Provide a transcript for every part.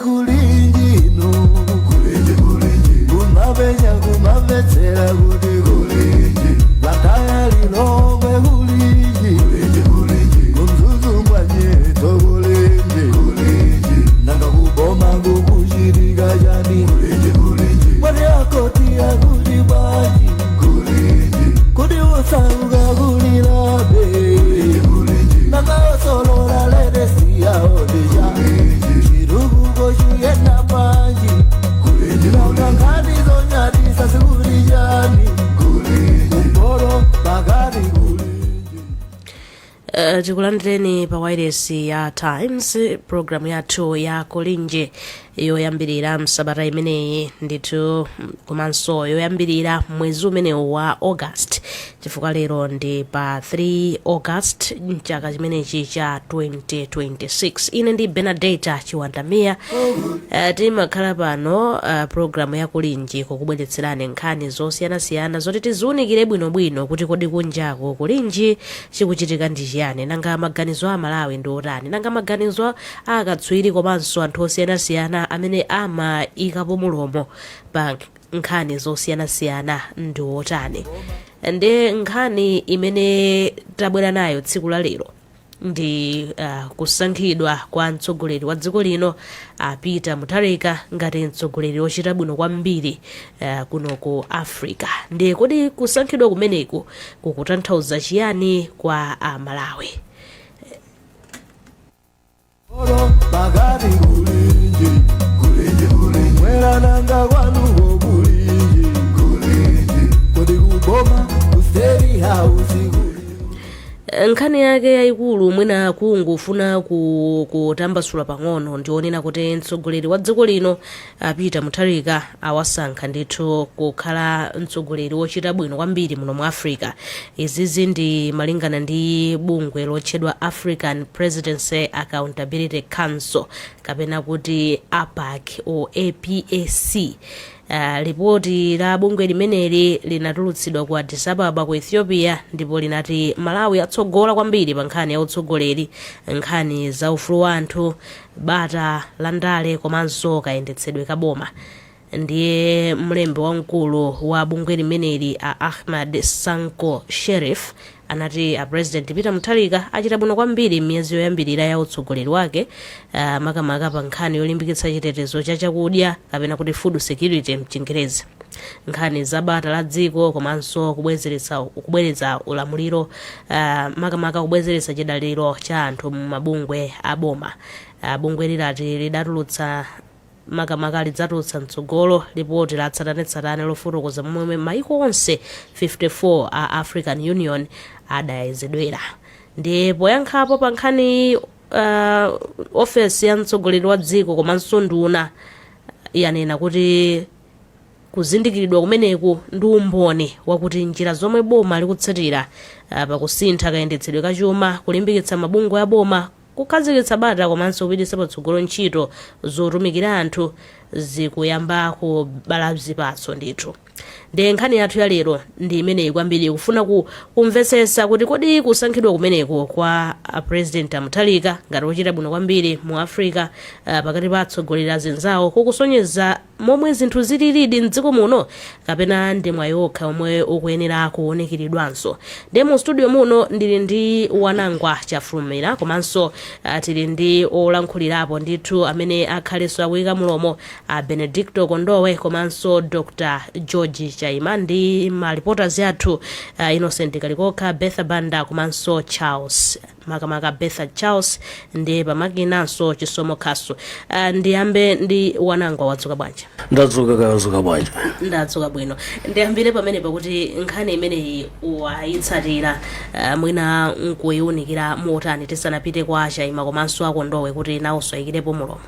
Kulinji ino kulinji, kulinji, kumapenya kumamvetsera kuti kulinji, Blantyre, Lilongwe kulinji, kulinji, kulinji, kuMzuzu mwanyetso kulinji, kulinji, nanga kuboma kukuchitika chani? Kulinji, kulinji, mwati akoti akuti bwanji? Kulinji, kuti usauka kulilabe? Kulinji, nanga osolola ledesiyaodija chitukuko chiyenda bwanji? Nanga nkhani zonyadisa zikuti chani? Kumporo pakati kulinji. Tikulandireni pa wireless ya Times, programu yathu ya Kulinji yoyambirira msabata imeneyi ndithu, komanso yoyambirira mwezi umenewu wa August, chifukwa lero ndi pa 3 August mchaka chimenechi cha 2026. Ine ndi Benadeta Chiwandamiya. Timakhala pano, programu ya Kulinji, kukubweretserani nkhani zosiyanasiyana zoti tiziwunikire bwinobwino kuti kodi kunjako kulinji, chikuchitika ndi chiyani, nanga maganizo a Malawi ndi otani, nanga maganizo a akatswiri komanso anthu osiyanasiyana amene amayikapo mulomo pa nkhani zosiyanasiyana ndi otani. Ndi nkhani imene tabwera nayo tsiku la lero ndi kusankhidwa kwa mtsogoleri wa dziko lino Peter Mutharika ngati mtsogoleri wochita bwino kwambiri kuno ku Africa. Ndiye kodi kusankhidwa kumeneku kukutanthauza chiyani kwa Amalawi? Oro pakati kulinji, kulinji, kulinji, mwerananga kwanuko kulinji, kulinji, kodi kuboma ku State House kulinji? Nkhani yake yayikulu, mwina kungofuna kutambasula pang'ono, ndionena kuti mtsogoleri wa dziko lino Peter Mutharika awasankha ndithu kukhala mtsogoleri wochita bwino kwambiri muno mu Africa. Izizi ndi malingana ndi bungwe lotchedwa African Presidency Accountability Council, kapena kuti APAC o APAC. Ripoti la bungwe limeneli linatulutsidwa ku Addis Ababa ku Ethiopia, ndipo linati Malawi atsogola kwambiri pa nkhani ya utsogoleri, nkhani za ufulu wa anthu, bata la ndale komanso kayendetsedwe ka boma. Ndiye mlembi wamkulu wa bungwe limeneli a Ahmad Sanko Sherif anati a President Peter Mutharika achita bwino kwambiri m'miyezi yoyambirira ya utsogoleri wake, makamaka pa nkhani yolimbikitsa chitetezo cha chakudya, kapena kuti food security mchingerezi, nkhani za bata la dziko komanso kubweretsa ulamuliro, makamaka kubwezeretsa chidaliro cha anthu mumabungwe a boma. Bungwe lilati lidatulutsa, makamaka lidzatulutsa mtsogolo, lipoti la tsatanetsatane lofotokoza momwe maiko onse 54 a African Union adayezedwera. Ndiye poyankhapo pa nkhani, ofesi ya mtsogoleri wa dziko komanso nduna yanena kuti kuzindikiridwa kumeneku ndi umboni wakuti njira zomwe boma likutsatira pakusintha kayendetsedwe kachuma, kulimbikitsa mabungwe a boma, kukhazikitsa bata komanso kupititsa patsogolo ntchito zotumikira anthu zikuyamba kubala zipatso ndithu. Ndiye nkhani yathu ya lero ndi imeneyi kwambiri, kufuna kumvetsetsa kuti kodi kusankhidwa kumeneku kwa a President Mutharika ngati wochita bwino kwambiri mu Africa, pakati pa atsogoleri azinzawo, kukusonyeza momwe zinthu zililidi mdziko muno kapena ndi mwayi okha omwe ukuyenera kuwunikiridwanso. Ndiye mu studio muno ndili ndi Wanangwa Chafulumira, komanso tili ndi olankhulirapo ndithu amene akhalenso akuyika mulomo, Benedicto Kondowe komanso Dr George Chaima, ndi ma reporters athu Innocent Kalikokha, Betha Banda komanso Charles, makamaka Betha Charles, ndi pamakinanso Chisomo Khasu. Ndiyambe ndi Wanangwa. Wadzuka bwanji? Ndadzuka, kawadzuka bwanji? Ndadzuka bwino. Ndiyambire pamene pakuti nkhani imeneyi wayitsatira, mwina nkuyiwunikira motani tisanapite kwa Chaima komanso Akondowe kuti nawonso ayikirepo mulomo?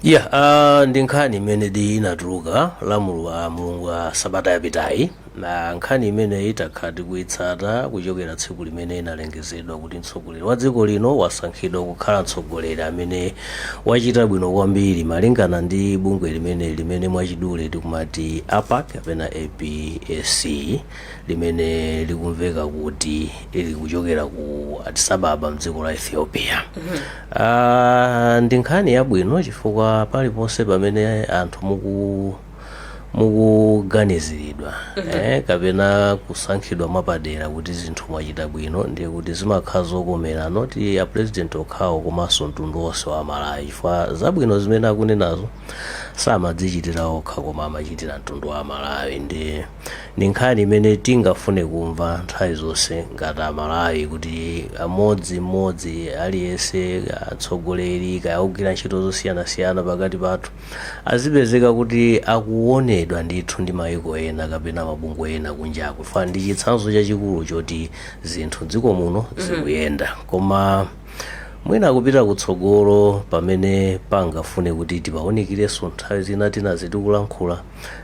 Yeah, ndi nkhani imene di inatuluka la Mulungu wa sabata yapitayi. Na nkhani imene itakhala tikuyitsata kuchokera tsiku limene inalengezedwa kuti mtsogoleri wa dziko lino wasankhidwa kukhala mtsogoleri amene wachita bwino kwambiri malingana ndi bungwe limene mwachidule tikumati APAC kapena APAC, limene likumveka kuti likuchokera ku Addis Ababa mdziko la Ethiopia. Ndi nkhani yabwino chifukwa paliponse pamene anthu mukuganiziridwa kapena kusankhidwa mwapadera kuti zinthu mwachita bwino, ndiye kuti zimakhala zokomera not a president okhawo komanso mtundu wonse wa Malawi, chifukwa zabwino zimene akunenazo samadzichitira okha koma amachitira mtundu wa Malawi. Ndi nkhani imene tingafune kumva nthawi zonse ngati Amalawi, kuti amodzimodzi aliyense, atsogoleri kaya ogwira ntchito zosiyanasiyana pakati pathu, azipezeka kuti akuonedwa ndithu ndi mayiko ena kapena mabungwe ena kunjaku, fa ndi chitsanzo chachikulu choti zinthu dziko muno zikuyenda. Koma mwina kupita kutsogolo pamene pangafune kuti tipawunikirenso nthawi zina tinazi tikulankhula,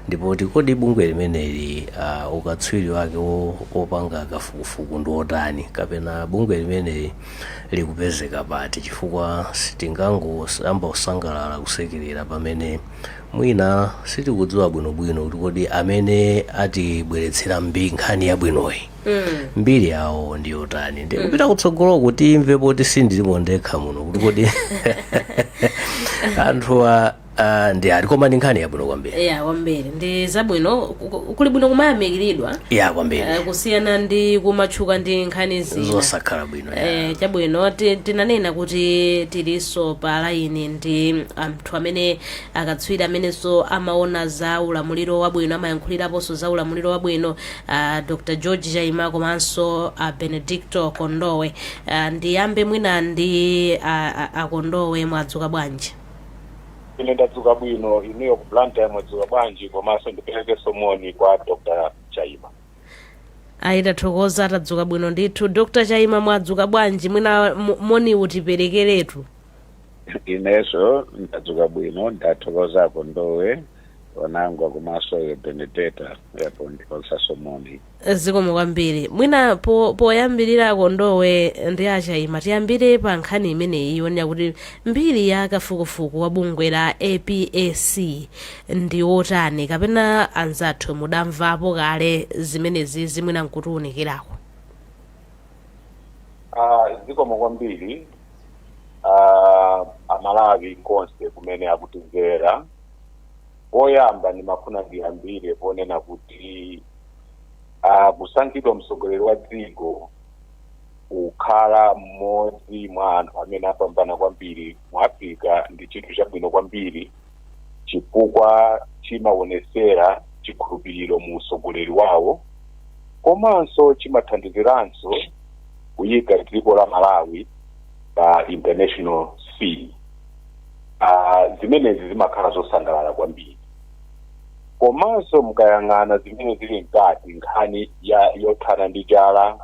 ndipo tikodi bungwe limeneli ukatswiri wake wopanga kafukufuku ndi otani, kapena bungwe limeneli likupezeka pati, chifukwa sitingangoyamba kusangalala, kusekerera pamene mwina sitikudziwa bwinobwino kuti kodi amene atibweretsera nkhani yabwinoyi mbiri yawo ndi yotani. Ndi kupita kutsogolo kuti imve, poti sindilimo ndekha muno, kuti kodi anthuwa ndi ati. Koma ndi nkhani yabwino kwambiri. Ya, kwambiri, ndi zabwino. Kuli bwino kumayamikiridwa Ya, kwambiri. Kusiyana ndi kumatchuka ndi nkhani zina zosakhala bwino, ya. Chabwino, tinanena kuti tilinso pa laini ndi anthu amene akatswiri amenenso amaona za ulamuliro wabwino, amayankhuliraponso za ulamuliro wabwino, Dr George Chaima komanso Benedicto Kondowe. Ndiyambe mwina ndi Akondowe. Mwadzuka bwanji? Ine ndadzuka bwino. Inuyo ku Blantyre mwadzuka bwanji? Komanso ndiperekenso moni kwa Dr Chaima. Ayi, tathokoza, tadzuka bwino ndithu. Dr Chaima, mwadzuka bwanji? Mwina moni utiperekeretu. Ineso ndadzuka bwino, ndathokoza Kondowe wanangwa komanso Benedetta yapo ndiponsanso moni. Zikomo kwambiri. Mwina poyambirira, Kondowe ndi Achaima, tiyambire pa nkhani imeneyi yonena kuti mbiri ya kafukufuku wa bungwe la APAC ndi wotani, kapena anzathu mudamvapo kale zimenezi zimwina nkutiwunikirako? Zikomo kwambiri. Amalawi konse kumene akutimvera, poyamba ndimafuna ndiyambire ponena kuti kusankhidwa mtsogoleri wa dziko kukhala mmodzi mwa anthu amene apambana kwambiri mu Africa ndi chinthu chabwino kwambiri, chifukwa chimaonesera chikhulupiriro mu utsogoleri wawo, komanso chimathandiziranso kuyika dziko la Malawi pa international scene. Zimenezi zimakhala zosangalala kwambiri. Komanso mukayang'ana zimene zili mkati, nkhani ya yothana ndi njala,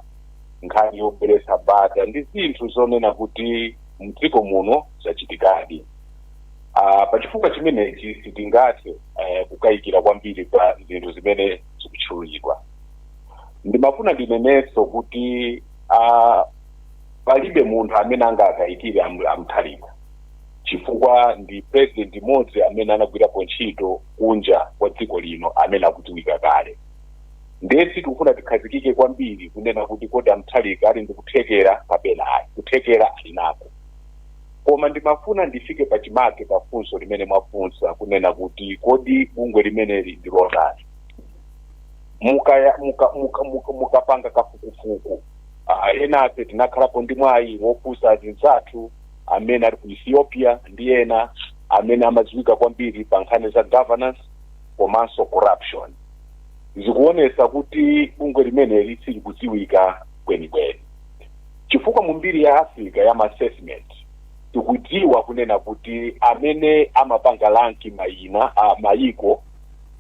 nkhani yobweretsa bata, ndi zinthu zonena kuti mdziko muno zachitikadi. Pachifukwa chimenechi sitingathe kukayikira kwambiri pa zinthu zimene zikutchulidwa. Ndimafuna ndinenenso kuti palibe munthu amene angakayikire amthalika, chifukwa ndi president imodzi amene anagwirapo ntchito kunja kwa dziko lino amene akudziwika kale. Ndiye tikufuna tikhazikike kwambiri kunena kuti kodi amthalika ali ndi kuthekera kapena ayi. Kuthekera ali nako. Koma ndimafuna ndifike pachimake pa funso limene mwafunsa kunena kuti kodi bungwe limeneli ndi lotani. Mukapanga muka kafukufuku, enafe tinakhalapo ndi mwayi wofunsa azinzathu amene ali ku Ethiopia ndi ena amene amadziwika kwambiri pa nkhani za governance komanso corruption, zikuonesa kuti bungwe limeneli silikudziwika kwenikweni, chifukwa mu mbiri ya Africa ya assessment tikudziwa kunena kuti amene amapanga rank mayina mayiko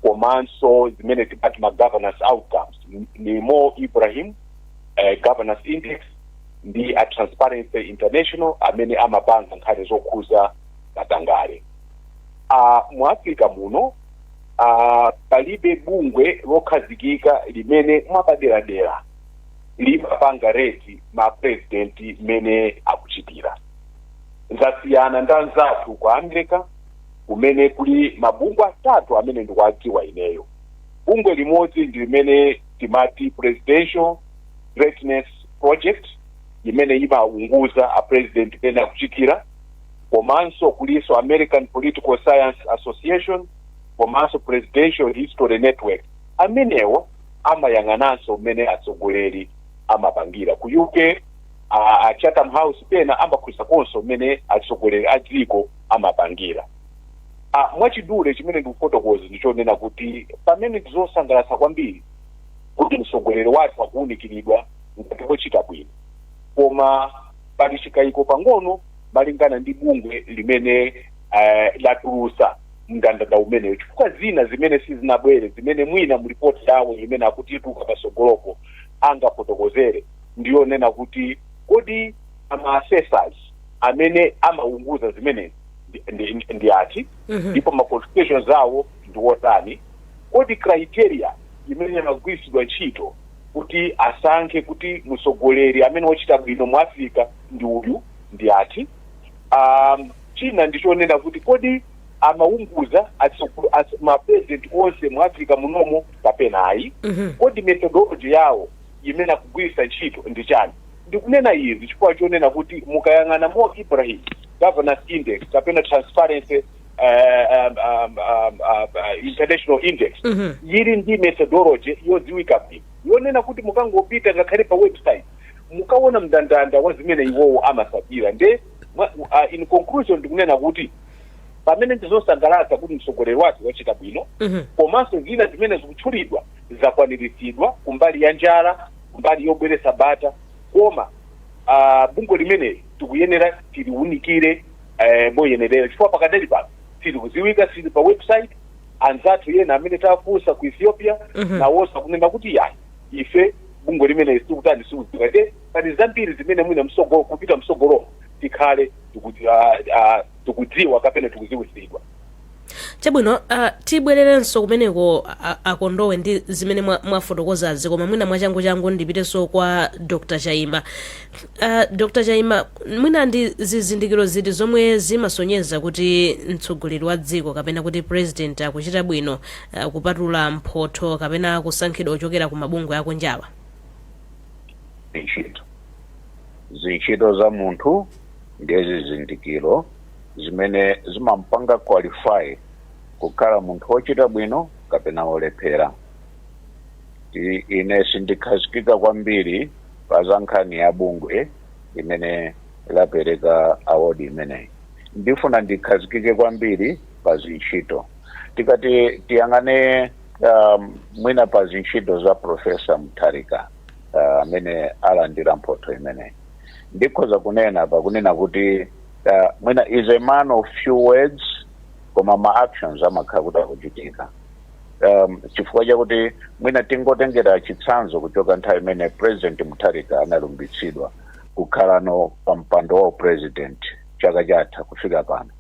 komanso zimene timati ma governance outcomes ni Mo Ibrahim Governance Index ndi a Transparency International amene amapanga nkhani zokhuza katangale. Mu Africa muno. Palibe bungwe lokhazikika limene mwapaderadera limapanga rate ma president mmene akuchitira. Zasiyana ndi anzathu ku America, kumene kuli mabungwe atatu amene ndikuwadziwa ineyo. Bungwe limodzi ndi limene timati Presidential Greatness Project, imene imaunguza a president pene akuchitira, komanso kuliso American Political Science Association, komanso Presidential History Network. Amenewo amayang'ananso mmene atsogoleri amapangira. Ku UK, a Chatham House pena amakhwisakonso mmene atsogoleri a dziko amapangira. Mwachidule, chimene ndikufotokoza ndichonena kuti pamene ndizosangalatsa kwambiri kuti mtsogoleri wathu akuwunikiridwa ngati wochita bwino, koma pali chikayiko pang'ono malingana ndi bungwe limene latulusa mndandanda umeneyo, chifukwa zina zimene sizinabwere, zimene mwina mu ripoti yawo imene akuti ituka pasogolopo angafotokozere, ndiyonena kuti kodi ama assessors amene amaunguza zimenezi ndi ati, ndipo ma qualifications awo ndi wotani? Kodi criteria imene imagwiritsidwa ntchito kuti asankhe kuti mtsogoleri amene wochita bwino mu Africa ndi uyu ndi ati? China ndichonena kuti kodi amaunguza ma president onse mu Africa munomo kapena ayi? Kodi methodology yawo imene akugwiritsa ntchito ndi chani? Ndikunena izi chifukwa chonena kuti mukayang'ana Mo Ibrahim Governance Index kapena Transparency International Index, yili ndi methodology yodziwika bwino, yonena kuti mukangopita ngakhale pa website mukaona mndandanda wa zimene iwowo amasatira. Nde in conclusion, ndikunena kuti pamene ndizosangalatsa kuti mtsogoleri wathu wachita bwino, komanso zina zimene zikutchulidwa zakwaniritsidwa kumbali ya njala, kumbali yobweretsa bata, koma bungwe limeneli tikuyenera tiliwunikire moyenerera, chifukwa pakadali pano silikuziwika, sili pa website. Anzathu yena amene tafunsa ku Ethiopia, nawonso akunena kuti yayi, ife bungwe limeneli sikutani, sikudziwika. Nde pali zambiri zimene mwina msogolo, kupita msogolo, tikhale tikudziwa kapena tikuziwisidwa. Chabwino, tibwererenso kumeneko akondowe ndi zimene mwafotokozazi, koma mwina mwachangu-changu ndipitenso kwa Dr Chaima. Dr Chaima, mwina ndi zizindikiro ziti zomwe zimasonyeza kuti mtsogoleri wa dziko kapena kuti president akuchita bwino, kupatula mphotho kapena kusankhidwa kuchokera ku mabungwe akunjawa? Ntchito, zintchito za munthu ndiye zizindikiro zimene zimampanga qualify kukhala munthu wochita bwino kapena wolephera. Ine sindikhazikika kwambiri pa za nkhani ya bungwe imene lapereka award imeneyi. Ndifuna ndikhazikike kwambiri pa zintchito. Tikati tiyang'ane mwina pa zintchito za Professor Mutharika, amene alandira mphotho imeneyi, ndikhoza kunena pakunena kuti mwina is a man of few words, koma ma actions amakhala kuti akuchitika, chifukwa chakuti mwina tingotengera chitsanzo kuchoka nthawi imene President Mutharika analumbitsidwa kukhalano pa mpando wa president chaka chatha kufika pano,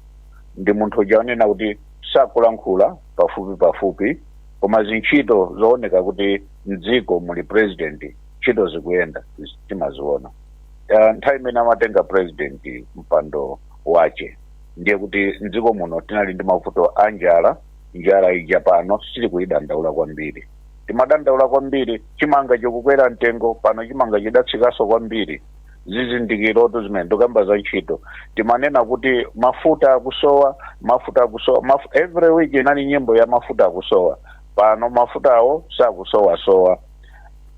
ndi munthu uja onena kuti sakulankhula pafupi pafupi, koma zintchito zooneka kuti mdziko muli president, ntchito zikuyenda, timaziona. Nthawi imene amatenga president mpando wache, ndiye kuti mdziko muno tinali ndi mavuto a njala. Njala ija pano sitili kuyidandaula kwambiri. Timadandaula kwambiri chimanga chikukwera mtengo, pano chimanga chidatsikanso kwambiri. Zizindikirotu zimene ndikamba za ntchito. Timanena kuti mafuta akusowa, mafuta akusowa, every week inali nyimbo ya mafuta akusowa. Pano mafutawo sakusowasowa.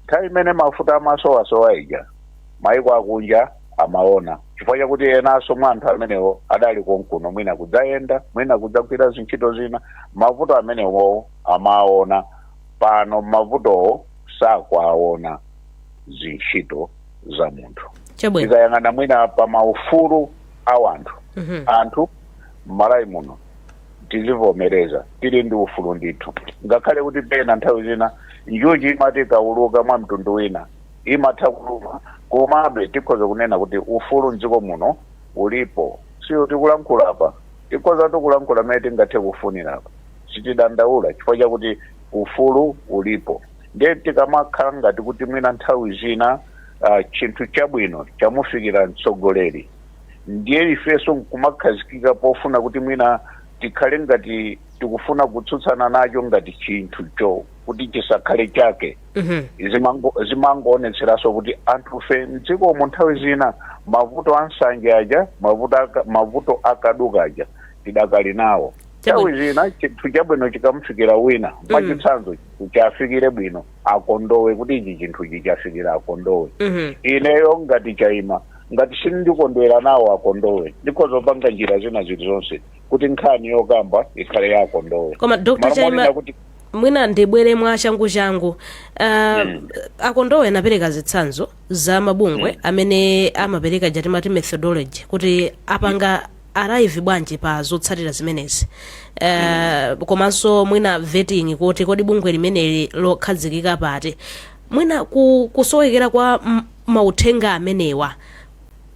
Nthawi imene mafuta amasowasowa ija, maiko akunja amaona, chifukwa chakuti enanso mwa anthu amenewo adali konkuno, mwina kudzayenda, mwina kudzagwira zintchito zina, mavuto amenewo amaona. Pano mavutowo sakwaona. Zintchito za munthu. Tikayang'ana mwina pa maufulu a wanthu, anthu m'Malawi muno tizivomereza tili ndi ufulu ndithu, ngakhale kuti pena nthawi zina njuchi imati ikauluka mwa mtundu wina imatha kuluma, komabe tikhoza kunena kuti ufulu mdziko muno ulipo. Siyo tikulankhula apa, tikhoza tikulankhula mmene tingathe kufunira apa, sitidandaula chifukwa chakuti Ufulu ulipo. Ndiye tikamakhala ngati kuti mwina nthawi zina chinthu chabwino chamufikira mtsogoleri, ndiye ifenso nkumakhazikika pofuna kuti mwina tikhale ngati tikufuna kutsutsana nacho ngati chinthucho kuti chisakhale chake, zimangoonetseranso kuti anthufe mdzikomo nthawi zina mavuto a nsanje aja, mavuto akaduka aja tidakali nawo. Nthawi zina chinthu chabwino chikamufikira wina, mwachitsanzo chafikire bwino akondowe, kuti ichi chinthuchi chafikira akondowe, ineyo ngati Chaima, ngati sindikondwera nawo akondowe, ndikhozopanga njira zina zilizonse kuti nkhani yokamba ikhale ya akondowe. Koma Dr. Malo Chaima, monena kuti mwina ndibwere mwa changu changu. Akondowe anapereka zitsanzo za mabungwe amene amapereka jatimati methodology kuti apanga arrive bwanji pa zotsatira zimenezi, komanso mwina vetting kuti kodi bungwe limeneli lokhazikika pati. Mwina kusowekera kwa mauthenga amenewa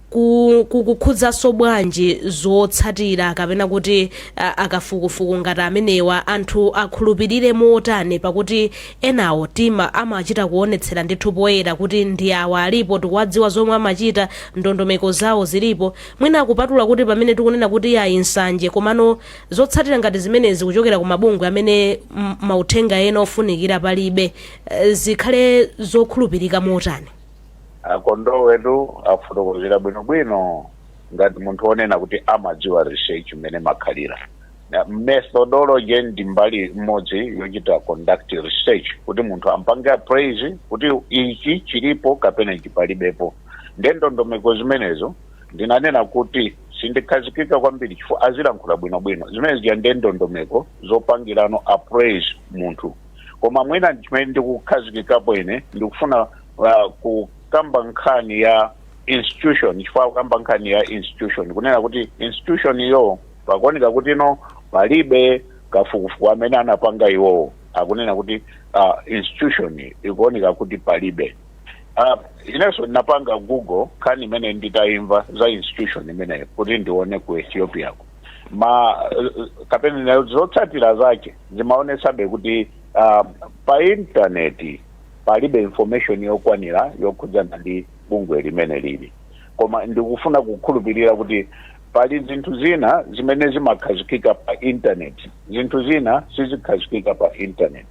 kukhudzanso bwanji zotsatira kapena kuti akafukufuku ngati amenewa anthu akhulupirire motani, pakuti enawo tima amachita kuonetsera ndithu poyera kuti ndi awa alipo, tikuwadziwa zomwe amachita, ndondomeko zawo zilipo? Mwina kupatula kuti pamene tikunena kuti ayi nsanje, komano zotsatira ngati zimenezi kuchokera ku mabungwe amene mauthenga ena ofunikira palibe, zikhale zokhulupirika motani? Akondowetu afotokozera bwinobwino ngati munthu onena kuti amadziwa research mmene makhalira. Na methodology ndi mbali imodzi yochita conduct research kuti munthu ampange appraise kuti ichi chilipo kapena ichi palibepo. Ndiye ndondomeko zimenezo ndinanena kuti sindikhazikika kwambiri chifukwa azilankhula bwinobwino. Zimene zija ndiye ndondomeko zopangirano appraise munthu. Koma mwina chimene ndikukhazikikapo ine, ndikufuna kukamba nkhani ya institution, chifukwa kukamba nkhani ya institution, kunena kuti institution iyo pakuoneka kuti ino palibe kafukufuku amene anapanga iwowo. Akunena kuti institution ikuoneka kuti palibe. Inenso ndinapanga Google nkhani imene nditayimva za institution imeneyo kuti ndione ku Ethiopia ko ma kapena zotsatira zake zimaonetsabe kuti pa intaneti palibe information yokwanira yokhudzana ndi bungwe limene lili. Koma ndikufuna kukhulupirira kuti pali zinthu zina zimene zimakhazikika pa internet, zinthu zina sizikhazikika pa internet.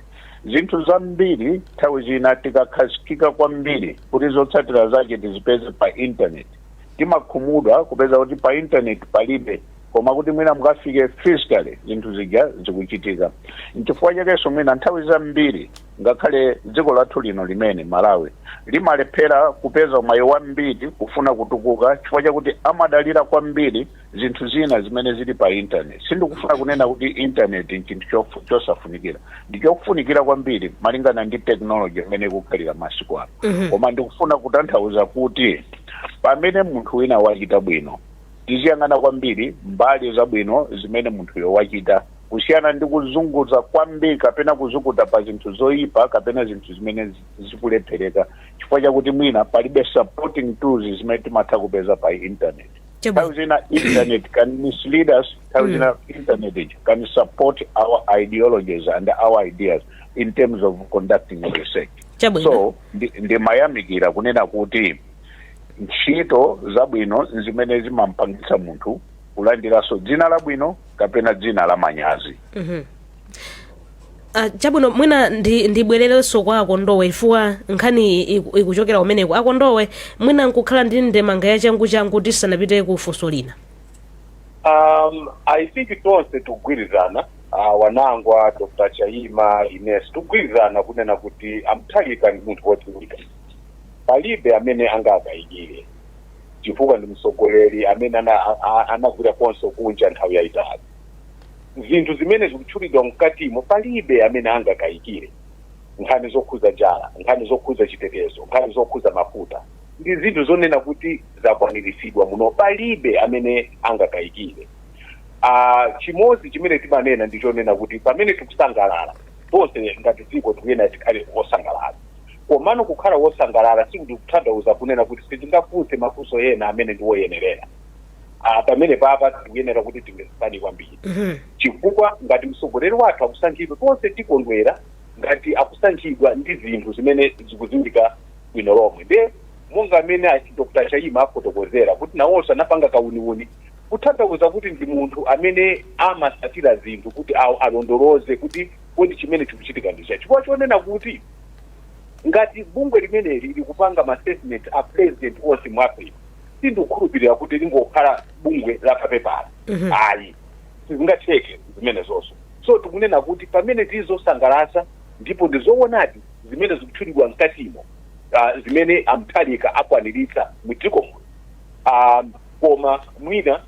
Zinthu zambiri nthawi zina tikakhazikika kwambiri kuti zotsatira zake tizipeze pa internet, timakhumudwa kupeza kuti pa internet palibe, koma kuti mwina mukafike physically zinthu zija zikuchitika. Nchifukwa chakenso mwina nthawi zambiri ngakhale dziko lathu lino limene Malawi limalephera kupeza mwayi wambiri kufuna kutukuka, chifukwa chakuti amadalira kwambiri zinthu zina zimene zili pa internet. Sindikufuna kunena kuti internet nchinthu chosafunikira, ndi chofunikira kwambiri malingana ndi technology imene ikukhalira masiku ano. Koma ndikufuna kutanthauza kuti pamene munthu wina wachita bwino, tiziyang'ana kwambiri mbali zabwino zimene munthuyo wachita, kusiyana ndi kuzunguza kwambiri kapena kuzukuta pa zinthu zoyipa kapena zinthu zimene zikulephereka chifukwa chakuti mwina palibe supporting tools zimene timatha kupeza pa internet. Nthawi zina internet can mislead us, nthawi zina internet can support our ideologies and our ideas in terms of conducting research. So ndimayamikira kunena kuti ntchito zabwino zimene zimampangitsa munthu kulandiranso dzina labwino kapena dzina la manyazi. Chabwino, mwina ndibwererenso kwa akondowe chifukwa nkhani ikuchokera kumeneko. Akondowe, mwina nkukhala ndi ndemanga ya changu changu tisanapite ku funso lina. I think tonse tikugwirizana, wanangwa Dr. Chaima, ines tikugwirizana kunena kuti amthalika ndi munthu wodziwika, palibe amene angakayikire, chifukwa ndi mtsogoleri amene anagwira konso kunja nthawi yayitali. Zinthu zimene zikutchulidwa mkatimo palibe amene angakayikire. Nkhani zokhuza njala, nkhani zokhuza chitetezo, nkhani zokhuza mafuta ndi zinthu zonena kuti zakwaniritsidwa muno, palibe amene angakayikire. Chimodzi chimene timanena ndi chonena kuti pamene tikusangalala tonse ngati dziko, tikuyenera tikhale osangalala. Komano kukhala wosangalala sikuti kutanthauza kunena kuti sitingafunse mafunso ena amene ndi woyenerera. Pamene papa tikuyenera kuti timvetsetsane kwambiri, chifukwa ngati mtsogoleri wathu akusankhidwa, tonse tikondwera. Ngati akusankhidwa ndi zinthu zimene zikudziwika bwino lomwe, nde monga amene Dr Chaima afotokozera kuti nawonso anapanga kauniuni, kutanthauza kuti ndi munthu amene amasatira zinthu kuti alondoloze kuti kodi chimene chikuchitika ndi chani, chifukwa chonena kuti ngati bungwe limeneli likupanga ma assessment a president onse mu Africa, sindikukhulupirira kuti lingokhala bungwe la papepala. Ayi, sizingatheke zimene zonso. So tikunena kuti pamene tizosangalatsa ndipo ndizoonadi zimene zikutchulidwa mkatimo, zimene a Mutharika akwaniritsa mu dziko muno, koma mwina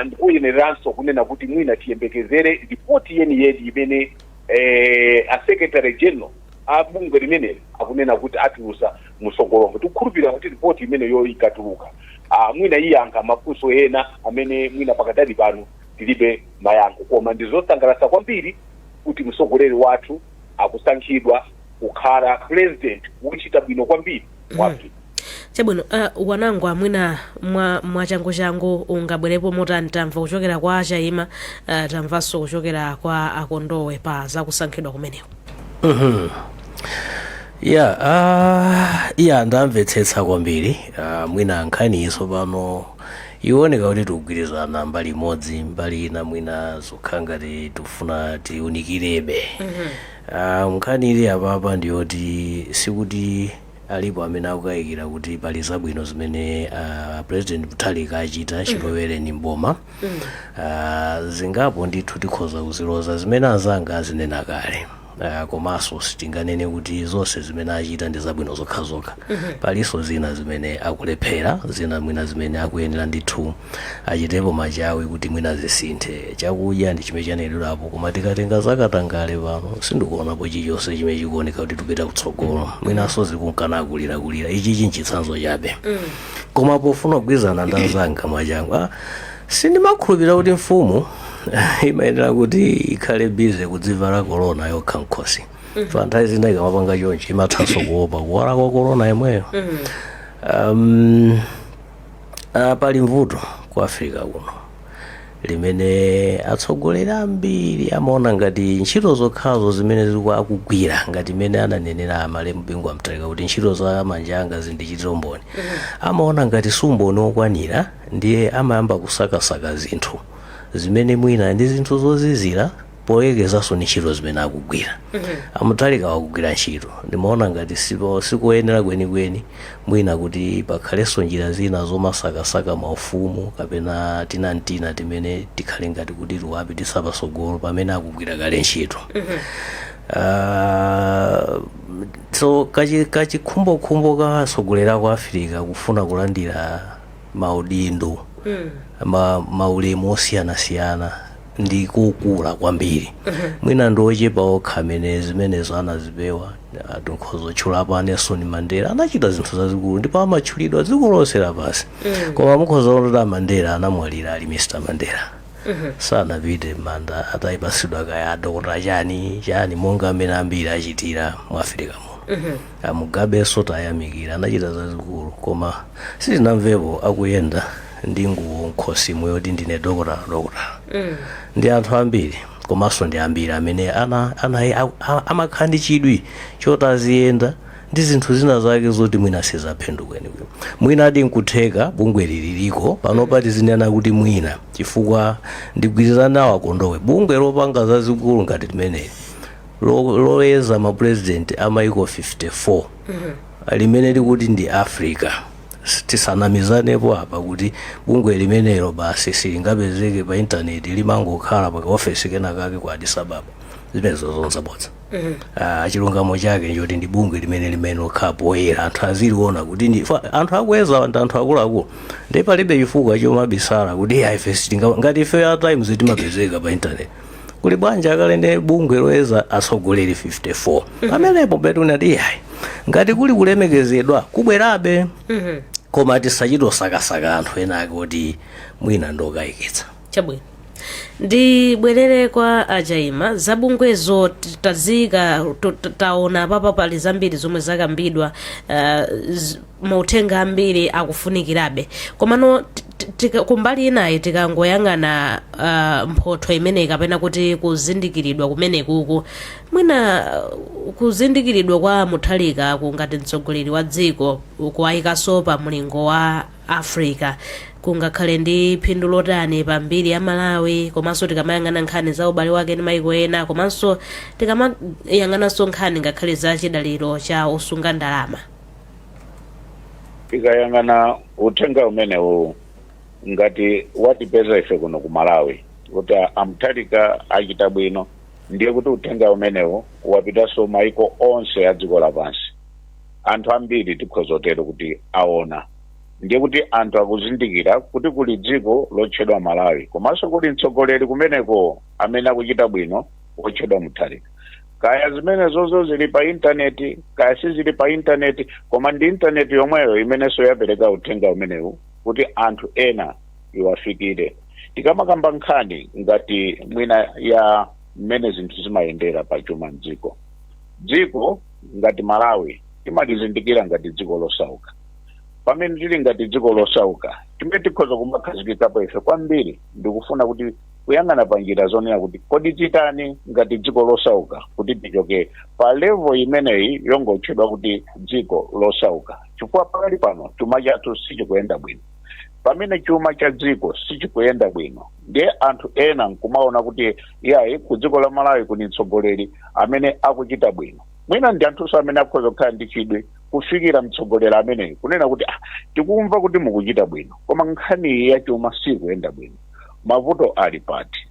ndikuyeneranso kunena kuti mwina tiyembekezere ripoti yeniyeni imene a secretary general a bungwe limeneli akunena kuti atulusa msogolomo. Tikukhulupirira kuti ripoti imeneyo ikatuluka, mwina iyankha mafunso ena amene mwina pakadali pano tilibe mayankho. Koma ndizosangalatsa kwambiri kuti mtsogoleri wathu akusankhidwa kukhala president wochita bwino kwambiri mu Africa. Chabwino, Wanangwa, mwina mwachangu-changu ungabwerepo motani? Tamva kuchokera kwa Chaima, tamvanso kuchokera kwa Akondowe pa zakusankhidwa kumeneko. Ya, ndamvetsetsa kwambiri. Mwina nkhani iso pano ioneka kuti tikugwirizana mbali imodzi, mbali ina mwina zokhala ngati tikufuna tiunikirebe. Nkhani ili apapa ndiyoti sikuti alipo amene akukayikira kuti pali zabwino zimene President Mutharika achita chilowereni mboma. Zingapo ndithu tikhoza kuziloza zimene anzanga azinena kale. Komanso sitinganene kuti zonse zimene achita ndi zabwino zokhazokha. Palinso zina zimene akulephera, zina mwina zimene akuyenera ndithu achitepo machawi kuti mwina zisinthe. Chakudya ndi chimene chanenedwapo, koma tikatenga zakatangale pano sindikuonapo chilichonse chimene chikuoneka kuti tipita kutsogolo. Mwinanso zikunkana akulirakulira. Ichi chinchitsanzo chabe. Koma pofuna kugwirizana ndi anzanga mwachangu, sindimakhulupirira kuti mfumu imayenera kuti ikhale busy kudzivala korona yokha mkhosi. Pa nthawi zina ikamapanga chonchi imathanso kuopa kuwala kwa korona yemweyo. Pali mvuto ku Africa kuno limene atsogoleri ambiri amaona ngati ntchito zokhazo zimene zili akugwira, ngati imene ananenera amalemu Bingu Mutharika kuti ntchito za manja anga zindichitira umboni, amaona ngati sumboni wokwanira. Ndiye amayamba kusakasaka zinthu zimene mwina ndi zinthu zozizira poyekezanso ndi ntchito zimene akugwira. Amutharika wakugwira ntchito, ndimaona ngati sikuyenera kwenikweni mwina kuti pakhalenso njira zina zomasakasaka maufumu kapena tinantina timene tikhale ngati kuti tiwapititsa patsogolo pamene akugwira kale ntchito. So kachikhumbokhumbo ka atsogoleri aku Africa kufuna kulandira maudindo, maulemu osiyanasiyana ndi kukula kwambiri. Mwina ndi ochepa okha amene zimenezo anazipewa. Tikhoza kutchulapo a Nelson Mandela, anachita zinthu zazikulu ndipo amatchulidwa dziko lonse lapansi. Koma mukhoza kuona kuti a Mandela anamwalira ali Mr Mandela, sanapite manda atayipatsidwa kaya adokota chani chani monga amene ambiri achitira mu Africa muno. Amugabenso tayamikira, anachita zazikulu, koma sitinamvepo akuyenda ndi nguwo mkhosimu yoti ndine dokotala, dokotala. Ndi anthu ambiri, komanso ndi ambiri amene amakhala ndi chidwi choti aziyenda ndi zinthu zina zake zoti mwina sizaphindu kwenikweni. Mwina adi nkutheka bungwe liliko panopa, tizinena kuti mwina, chifukwa ndigwirizana nawo Akondowe, bungwe lopanga zazikulu ngati limeneli loyeza mapurezidenti a maiko 54 limene likuti ndi Africa, tisanamizanepo apa kuti bungwe limenelo basi silingapezeke pa intaneti, limangokhala pa ofesi kenakake ku Addis Ababa, zimenezo zonzabodza. Chilungamo chake njoti ndi bungwe limene lokhala poyera, anthu aziliona kuti ndi anthu akweza ndi anthu akuluakulu, ndi palibe chifukwa chomabisala kuti iya ife sitinga. Ngati ife ya Times timapezeka pa intaneti, kuli bwanji akale ndi bungwe loyeza atsogoleri 54? Pamenepo betunati iyayi, ngati kuli kulemekezedwa kubwerabe, koma tisachitosakasaka anthu ena ake kuti mwina ndokayikitsa. Chabwino, ndibwerere kwa Achaima. Zabungwezo tazika taona papa pali zambiri zomwe zakambidwa, mauthenga ambiri akufunikirabe, komano Kumbali inayi, tikangoyang'ana mphotho imeneyi kapena kuti kuzindikiridwa kumenekuku, mwina kuzindikiridwa kwa Mutharika ngati mtsogoleri wa dziko kuwayikanso pa mlingo wa Africa, kungakhale ndi phindu lotani pa mbiri ya Malawi, komanso tikamayang'ana nkhani za ubale wake ndi maiko ena, komanso tikamayang'ananso nkhani ngakhale za chidaliro cha osunga ndalama? Tikayang'ana uthenga umenewu ngati watipeza ife kuno ku Malawi kuti a Mutharika achita bwino, ndiye kuti uthenga umenewu wapitanso maiko onse a dziko lapansi. Anthu ambiri, tikhoza kutero kuti aona, ndiye kuti anthu akuzindikira kuti kuli dziko lotchedwa Malawi, komanso kuli mtsogoleri kumeneko amene akuchita bwino wotchedwa Mutharika. Kaya zimenezozo zili pa intaneti, kaya sizili pa intaneti, koma ndi intaneti yomweyo imenenso yapereka uthenga umenewu kuti anthu ena iwafikire. Tikamakamba nkhani ngati mwina ya mmene zinthu zimayendera pa chuma mdziko, dziko ngati Malawi timalizindikira ngati dziko losauka. Pamene tili ngati dziko losauka, chimene tikhoza kumakhazikikapo ife kwambiri ndikufuna kuti kuyang'ana pa njira zonena kuti kodi titani ngati dziko losauka kuti tichoke pa level imeneyi yongotchedwa kuti dziko losauka, chifukwa pakali pano chuma chathu sichikuyenda bwino. Pamene chuma cha dziko sichikuyenda bwino, ndiye anthu ena nkumaona kuti iyayi, ku dziko la Malawi kuli mtsogoleri amene akuchita bwino, mwina ndi anthunso amene akhoza kukhala ndi chidwi kufikira mtsogoleri ameneyi kunena kuti, "Ah, tikumva kuti mukuchita bwino, koma nkhani ya chuma sikuyenda bwino, mavuto ali pati?"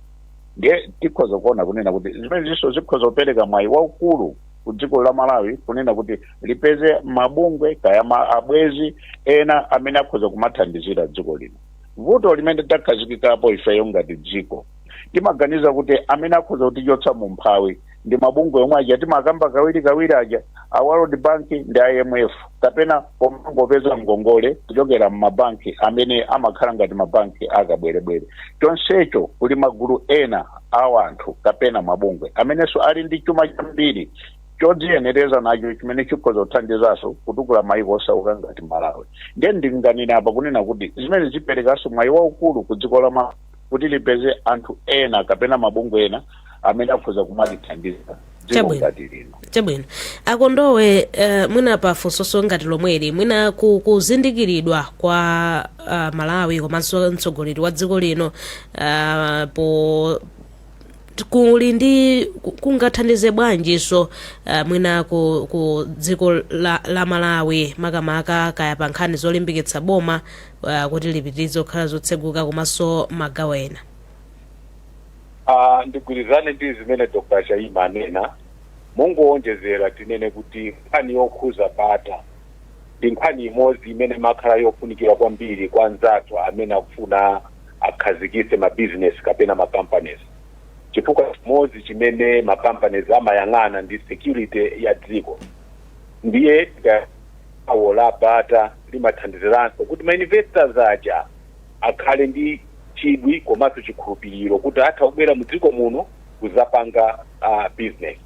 Ndiye tikhoza kuona kunena kuti zimenezinso zikhoza kupereka mwayi waukulu ku dziko la Malawi kunena kuti lipeze mabungwe kaya ma abwezi ena amene akhoza kumathandizira dziko lino. Vuto limene takhazikikapo ifeyo ngati dziko, timaganiza kuti amene akhoza kutichotsa mu mphawi ndi mabungwe omwe aja timakamba kawiri kawiri aja, a World Bank ndi IMF, kapena pomangopeza ngongole kuchokera mmabanki amene amakhala ngati mabanki akabwerebwere. Chonsecho kuli magulu ena a anthu kapena mabungwe amenenso ali ndi chuma chambiri chodziyenereza nacho chimene chikhoza kuthandizanso kutukula maiko osauka ngati Malawi. Ndiye ndinganene apa kunena kuti zimene ziperekanso mwayi waukulu ku dziko la kuti lipeze anthu ena kapena mabungwe ena amene akhoza kumalithandiza dziko ngati lino. Chabwino, a Kondowe, mwina pafunsoso ngati lomweli, mwina kuzindikiridwa kwa Malawi komanso mtsogoleri wa dziko lino po kuli ndi kungathandize bwanjinso mwina ku dziko la Malawi, makamaka kaya pa nkhani zolimbikitsa boma kuti lipitirize kukhala zotseguka komanso magawo ena? Ndigwirizane ndi zimene Dr Chaima anena. Mongowonjezera, tinene kuti nkhani yokhuza bata ndi nkhani imodzi imene imakhala yofunikira kwambiri kwa anzathu amene akufuna akhazikitse ma business kapena ma companies, chifukwa chimodzi chimene ma companies amayang'ana ndi security ya dziko. Ndiye gawo la bata limathandiziranso kuti ma investors aja akhale ndi chidwi komanso chikhulupiriro kuti atha kubwera mu dziko muno kuzapanga business,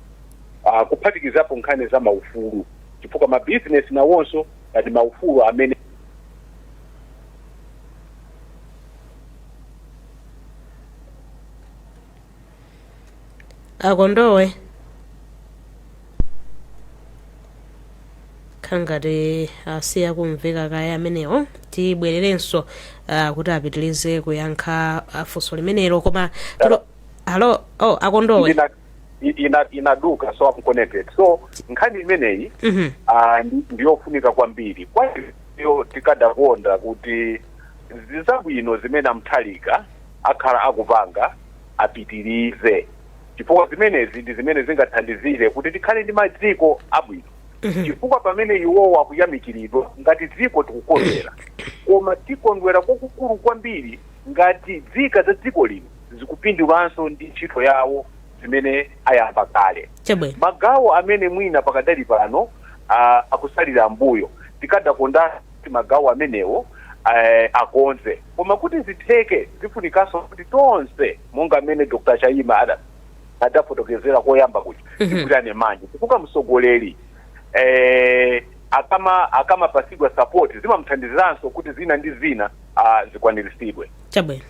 kuphatikizapo nkhani za maufulu, chifukwa ma business nawonso ngati maufulu amene A Kondowe, khangati asiya kumveka kaya amenewo. Tibwererenso kuti apitirize kuyankha funso limenelo, koma halo, oh, a Kondowe. Inaduka, so I'm connected. So nkhani imeneyi ndiyofunika kwambiri kwa iyo. Tikadakonda kuti zizabwino zimene a Mutharika akhala akupanga apitirize, chifukwa zimenezi ndi zimene zingathandizire kuti tikhale ndi madziko abwino, chifukwa pamene iwowo akuyamikiridwa ngati dziko tikukondwera, koma tikondwera kwakukulu kwambiri ngati nzika za dziko lino zikupindulanso ndi ntchito yawo zimene ayamba kale. Magawo amene mwina pakadali pano akusalira mbuyo, tikadakonda kuti magawo amenewo akonze, koma kuti zitheke zifunikanso kuti tonse, monga amene Dr Chaima adafotokezera koyamba kuti tigwirane manja, chifukwa mtsogoleri Akamapasidwa support, zimamthandiziranso kuti zina ndi zina zikwaniritsidwe. Chabwino.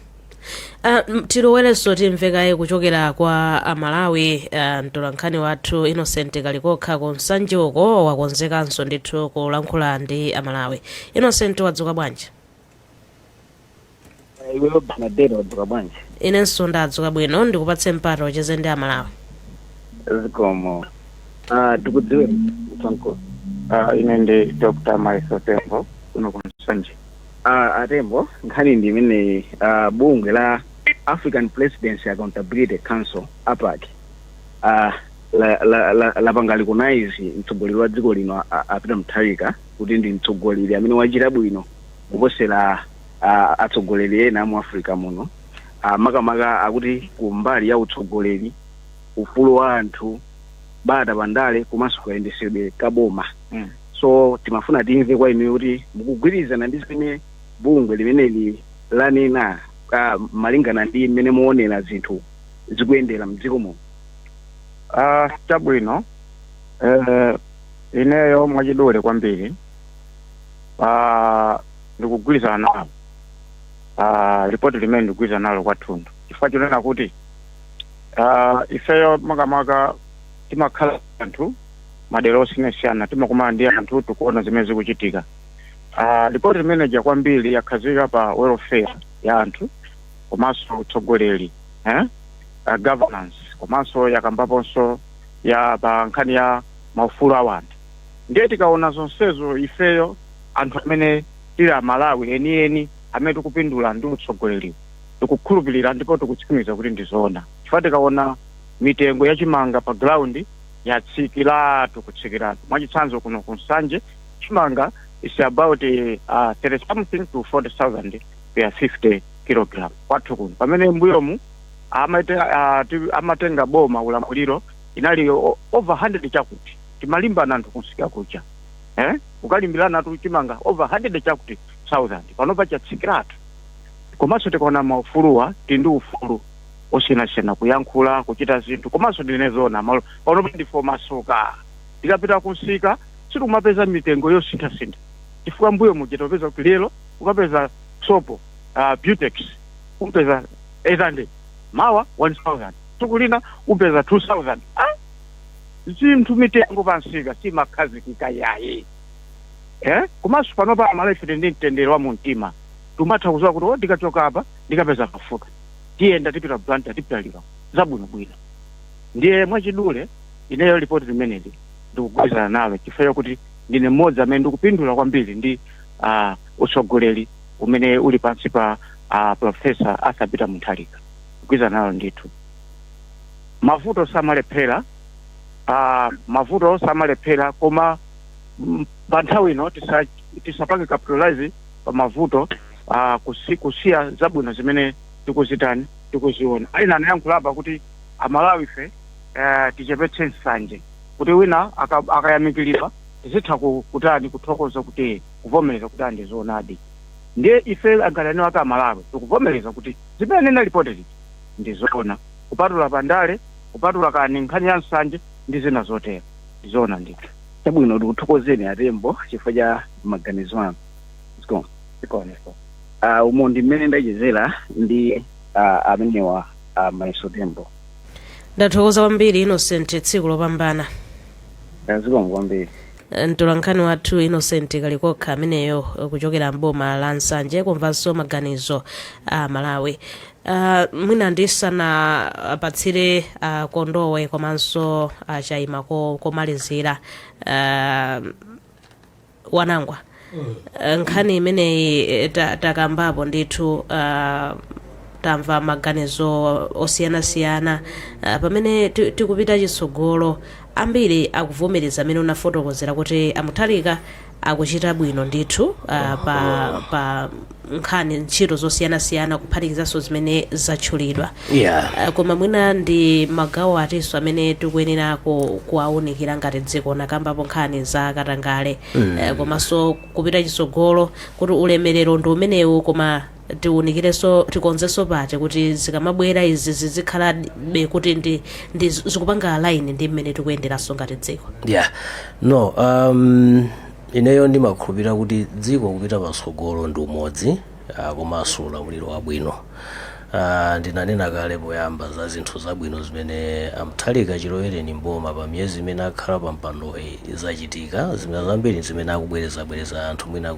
Tilowerenso timvekaye kuchokera kwa Amalawi. Mtolankhani wathu Innocent Kalikokha ku Nsanje uko wakonzekanso ndithu kulankhula ndi Amalawi. Innocent, wadzuka bwanji? Iweyo Bernadette, wadzuka bwanji? Inenso ndadzuka bwino. Ndikupatse mpata ucheze ndi Amalawi. Zikomo. Tikudziwe mtsanko. Ine ndi Dr. Maiso Tembo kuno ku Nsanje. Atembo, nkhani ndi imene bungwe la African Presidency Accountability Council, APAC, lapanga recognize mtsogoleri wa dziko lino a Peter Mutharika kuti ndi mtsogoleri amene wachita bwino kuposera atsogoleri ena mu Africa muno, makamaka akuti kumbali ya utsogoleri, ufulu wa anthu, bata pandale komanso kayendesedwe kaboma. So timafuna timve kwa inu kuti mukugwirizana ndi zimene bungwe limeneli lanena, malingana ndi mmene muonera zinthu zikuyendera mdziko muno. Chabwino, ineyo mwachidule kwambiri ndikugwirizana nalo ripoti limene ndikugwirizana nalo kwathunthu, chifukwa chonena kuti ifeyo makamaka timakhala anthu madera osiyanasiyana, timakumana ndi anthu, tikuona zimene zikuchitika. Ripoti limeneja kwambiri yakhazika pa welfare ya anthu komanso utsogoleri, eh? Governance, komanso yakambaponso ya pa nkhani ya maufulu a anthu. Ndiye tikaona zonsezo, ifeyo anthu amene tili Amalawi enieni amene tikupindula ndi utsogoleri, tikukhulupirira ndipo tikutsimikiza kuti ndizoona, chifukwa tikaona mitengo yachimanga pa ground yatsikiratu, kutsikiratu. Mwachitsanzo, kuno ku Nsanje chimanga is about 30 something to 40,000 per 50 kilogram kwathu kuno, pamene mbuyomu amatenga boma ulamuliro inali over 100 chakuti. Timalimbana anthu kunsika kuja, eh? Ukalimbirana tu chimanga over 100 chakuti thousand, panopa chatsikiratu. Komanso tikaona maufuluwa, tili ndi ufulu osiyanasiyana kuyankhula, kuchita zinthu, komanso ndinezona malo panopa ndife masuka. Tikapita kunsika sitikumapeza mitengo yosinthasintha, chifukwa mbuyo muja tapeza kuti lero ukapeza sopo Butex umpeza 800, mawa 1000, tsiku lina upeza 2000. Ah, zinthu mitengo pansika simakhazikika yayi, eh? Komanso panopa Amalawi ife ndi mtendere wa mumtima, tumatha kuziwa kuti ndikachoka apa ndikapeza mafuta, tiyenda tipita Blantyre, tipita Lilongwe, zabwinobwino. Ndiye mwachidule ineyo ripoti limeneli ndikugwirizana nalo, chifukwa chakuti ndine mmodzi amene ndikupindula kwambiri ndi utsogoleri umene uli pansi pa Professor Arthur Peter Mutharika. Kugwirizana nalo ndithu. Mavuto samalephera, mavuto samalephera, koma pa nthawi ino tisapange capitalize pa mavuto, kusiya zabwino zimene tikuzitani, tikuziona. Aina anayankhula apa kuti Amalawi ife tichepetse nsanje, kuti wina akayamikiridwa tizitha kutani, kuthokoza, kuti kuvomereza kuti andizoonadi. Ndiye ife agalani ake Amalawi tikuvomereza kuti zimene nena ripoti liji ndizoona, kupatula pandale, kupatula kani nkhani ya nsanje ndi zina zotero, ndizoona ndithu. Chabwino, tikuthokozeni Atembo chifukwa cha maganizo anu. Zikomo. Zikomo. Umo ndi mmene ndachezera ndi amenewa, Maiso Tembo. Ndathokoza kwambiri Innocent, tsiku lopambana. Zikomo kwambiri. Mtolankhani wathu Innocent Kalikokha ameneyo kuchokera mboma la Nsanje, kumvanso maganizo a Malawi. Mwina ndisanapatsire Kondowe komanso Chaima komalizira, Wanangwa, nkhani imeneyi takambapo ndithu, tamva maganizo osiyanasiyana. Pamene tikupita chitsogolo, ambiri akuvomereza amene unafotokozera kuti aMutharika akuchita bwino ndithu pa nkhani ntchito zosiyanasiyana, kuphatikizanso zimene zatchulidwa. Koma mwina ndi magawo atinso amene tikuyenera kuwaunikira ngati dziko? Nakambapo nkhani za katangale, komanso kupita chitsogolo kuti ulemerero ndi umenewu, koma tiwunikirenso, tikonzenso pati kuti zikamabwera izi zizikhalabe kuti ndi zikupanga align ndi mmene tikuyenderanso ngati dziko? Yeah, no, Ineyo ndimakhulupirira kuti dziko kupita patsogolo ndi umodzi, komanso ulamuliro wabwino. Ndinanena kale poyamba za zinthu zabwino zimene a Mutharika chilowereni mboma pa miyezi imene akhala pa mpandoyi zachitika, zimene zambiri zimene akubwerezabwereza anthu, mwina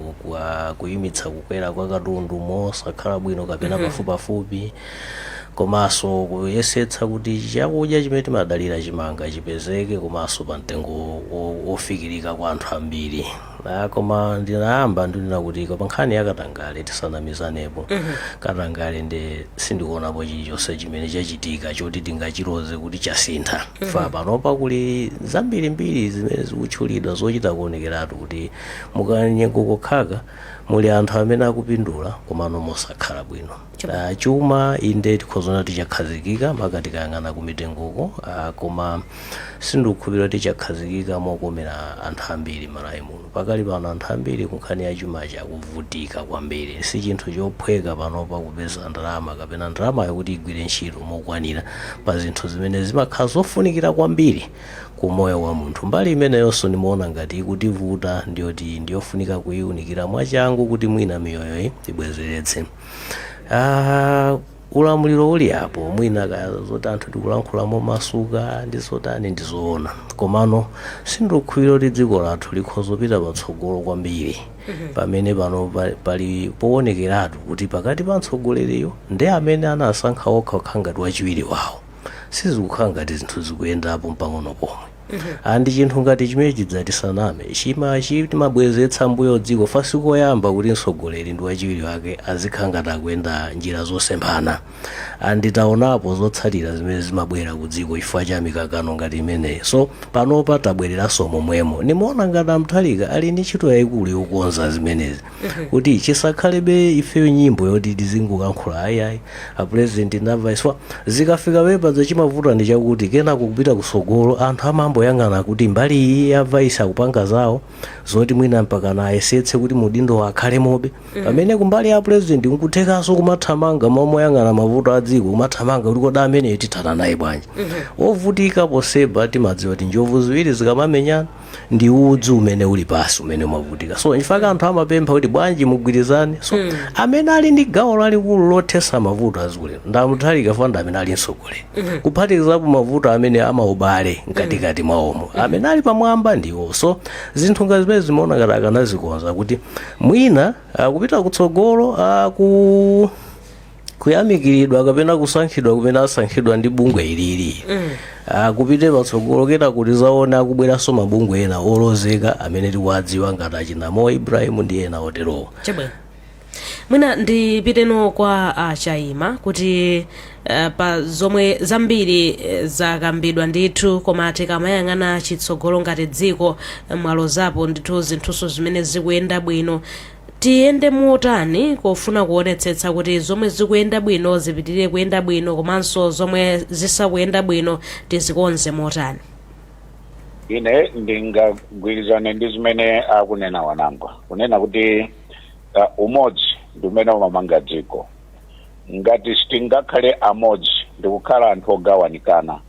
kuyimitsa kukwera kwa katundu mosakhala bwino kapena pafupipafupi, komanso kuyesetsa kuti chakudya chimene timadalira, chimanga, chipezeke komanso pa mtengo wofikirika kwa anthu ambiri. Koma ndinayamba ndinena kuti pa nkhani ya katangale, tisanamizanepo, katangale ndi sindikuonapo chilichonse chimene chachitika choti tingachiloze kuti chasintha. Fa panopa kuli zambirimbiri zimene zikutchulidwa zochita kuonekeratu kuti mukanyengo kokhaka muli anthu amene akupindula komano mosakhala bwino. Chuma inde tikhoza kuti chakhazikika maka tikayang'ana ku mitengoko, koma sindikukhulupirira kuti chakhazikika mokomera anthu ambiri Malawi muno. Pakali pano anthu ambiri kunkhani ya chumachi akuvutika kwambiri. Si chinthu chophweka panopa kupeza ndalama kapena ndalamayo kuti igwire ntchito mokwanira pa zinthu zimene zimakhala zofunikira kwambiri ku moyo wa munthu. Mbali imeneyonso ndimaona ngati ikutivuta, ndiyoti ndiyofunika kuyiwunikira mwachangu kuti mwina miyoyo ibwezeretse. Ulamuliro uli apo, mwina kaya zoti anthu tikulankhula momasuka ndi zotani, ndizoona, komano sindikukhulupirira kuti dziko lathu likhoza kupita patsogolo kwambiri pamene pano pali poonekeratu kuti pakati pa mtsogoleriyo ndi amene anasankha okha kukhala ngati wachiwiri wawo sizikukhala ngati zinthu zikuyendapo mpang'ono pomwe. Andi chinthu ngati chimene chidzatisaname chima chimabwezetsa mbuyo dziko. Fasi koyamba kuti mtsogoleri ndi wachiwiri wake azikhala ngati akuyenda njira zosemphana, anditaonapo zotsatira zimene zimabwera ku dziko chifukwa cha mikangano ngati imeneyi. So panopa tabwereranso momwemo. Nimaona ngati a Mutharika ali ndi ntchito yayikulu yokonza zimenezi kuti chisakhalebe ifeyo nyimbo yoti tizingokankhula, ayiayi, a president ndi a vice. Zikafika pepa chimavuta ndi chakuti kenako kupita kusogolo anthu amamboyang'ana kuti mbali iyi ya vice akupanga zawo zoti mwina mpakana ayesetse kuti mudindo akhale mobe, pamene kumbali ya president nkuthekanso kumathamanga momoyang'ana mavuto a dziko, kumathamanga kuti kodi ameneyo tithana naye bwanji? Ovutika poseba timadziwa kuti njovu ziwiri zikamamenyana ndi udzu umene uli pasi umene umavutika. So nchifukwa anthu amapempha kuti bwanji mugwirizane. So amene ali ndi gawo lalikulu lothesa mavuto aziko lino ndi a Mutharika, fanda amene ali mtsogoleri, kuphatikizapo mavuto amene amaubale mkatikati mwawomo, amene ali pamwamba ndiwo. So zinthu ngati zimene zimaona ngati akanazikonza kuti mwina kupita kutsogolo, ku kuyamikiridwa kapena kusankhidwa kumene asankhidwa ndi bungwe ilili kupite patsogolo, kena kuti zaone akubweranso mabungwe ena olozeka amene tikuwadziwa ngati achina Mo Ibrahim ndi ena oterowo. Chabwino, mwina ndipiteno kwa Achaima kuti pa zomwe zambiri zakambidwa ndithu, koma tikamayang'ana chitsogolo ngati dziko, mwalozapo ndithu zinthuso zimene zikuyenda bwino, tiyende motani kofuna kuonetsetsa kuti zomwe zikuyenda bwino zipitirire kuyenda bwino, komanso zomwe zisakuyenda bwino tizikonze motani? Ine ndingagwirizane ndi zimene akunena Wanangwa, kunena kuti umodzi ndi umene umamanga dziko. Ngati sitingakhale amodzi ndikukhala anthu ogawanikana,